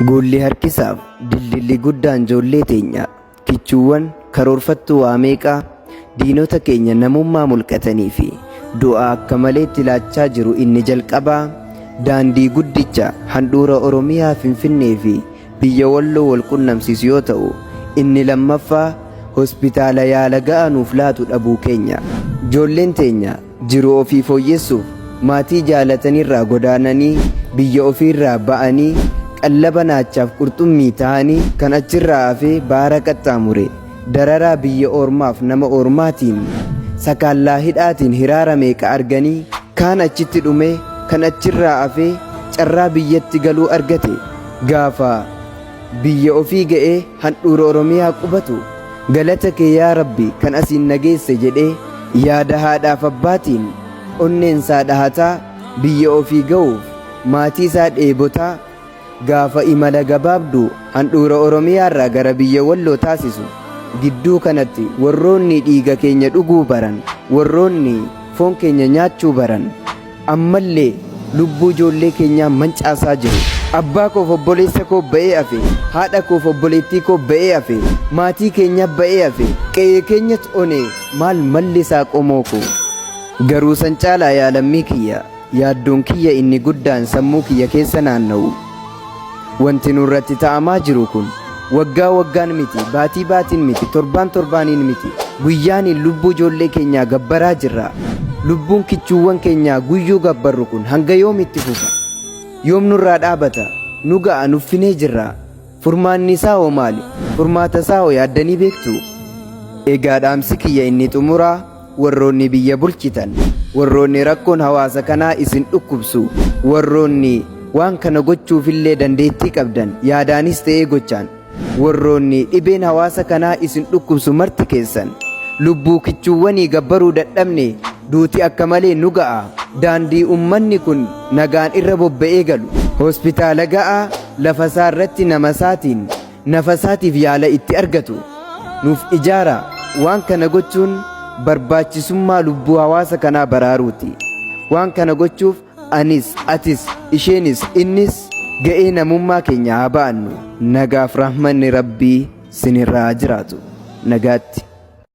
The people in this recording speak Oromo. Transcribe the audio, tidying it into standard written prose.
Goolli harkisaaf dildilli guddaan joollee teenya kichuuwwan karoorfattuu waa meeqaa diinota keenya namummaa mulqatanii fi du'a akka maleetti laachaa jiru inni jalqabaa daandii guddicha handhuura Oromiyaa Finfinnee fi biyya Walloo wal qunnamsiisu yoo ta'u, inni lammaffaa hospitaala yaala ga'aa nuuf laatu dhabuu keenya. Joolleen teenya jiruu ofii fooyyessuuf maatii jaalatanirraa godaananii biyya ofiirraa ba'anii qallaba naachaaf qurxummii tahanii kan achirraa hafee baara qaxxaamure dararaa biyya oormaaf nama oormaatiin sakaallaa hidhaatiin hiraara meeqa arganii kaan achitti dhumee kan achirraa hafee carraa biyyatti galuu argate gaafa biyya ofii ga'ee handhuura Oromiyaa qubatu galata kee yaa Rabbi kan asiin na geesse jedhee yaada haadhaaf abbaatiin onneensaa dhahataa biyya ofii ga'uuf maatiisaa dheebotaa gaafa imala gabaabduu handhuura Oromiyaarraa gara biyya Walloo taasisu gidduu kanatti warroonni dhiiga keenya dhuguu baran, warroonni foon keenya nyaachuu baran ammallee lubbuu ijoollee keenyaa mancaasaa jiru. Abbaa koof obboleessa koo ba'ee hafe, haadha koof obboleettii koo ba'ee hafe, maatii keenya ba'ee hafe, qe'ee keenyat one maal malli isaa qomoo koo. Garuu san caalaa yaa lammii kiyya, yaaddoon kiyya inni guddaan sammuu kiyya keessa naanna'u. Wanti nurratti ta'amaa jiru kun waggaa waggaan miti, baatii baatiin miti, torbaan torbaaniin miti, guyyaaniin lubbuu ijoollee keenyaa gabbaraa jirra. Lubbuun kichuuwwan keenyaa guyyuu gabbarru kun hanga yoomitti fufa? Yoom nurraa dhaabata? Nu ga'a nuffinee jirra. Furmaanni isaa hoo maali? Furmaata isaa hoo yaaddanii beektuu? Egaa dhaamsi kiyya inni xumuraa warroonni biyya bulchitan, warroonni rakkoon hawaasa kanaa isin dhukkubsu, warroonni waan kana gochuufillee dandeettii qabdan yaadaanis ta'ee gochaan, warroonni dhibeen hawaasa kanaa isin dhukkubsu marti keessan lubbuu kichuuwwanii gabbaruu dadhabne duuti akka malee nu ga'a. Daandii ummanni kun nagaan irra bobba'ee galu, hospitaala ga'aa lafa isaa irratti nama isaatiin nafa isaatiif yaala itti argatu nuuf ijaaraa. Waan kana gochuun barbaachisummaa lubbuu hawaasa kanaa baraaruuti. Waan kana gochuuf anis, atis, isheenis, innis ga'ee namummaa keenya haa ba'annu. Nagaaf rahmanni Rabbii sinirraa haa jiraatu. Nagaatti.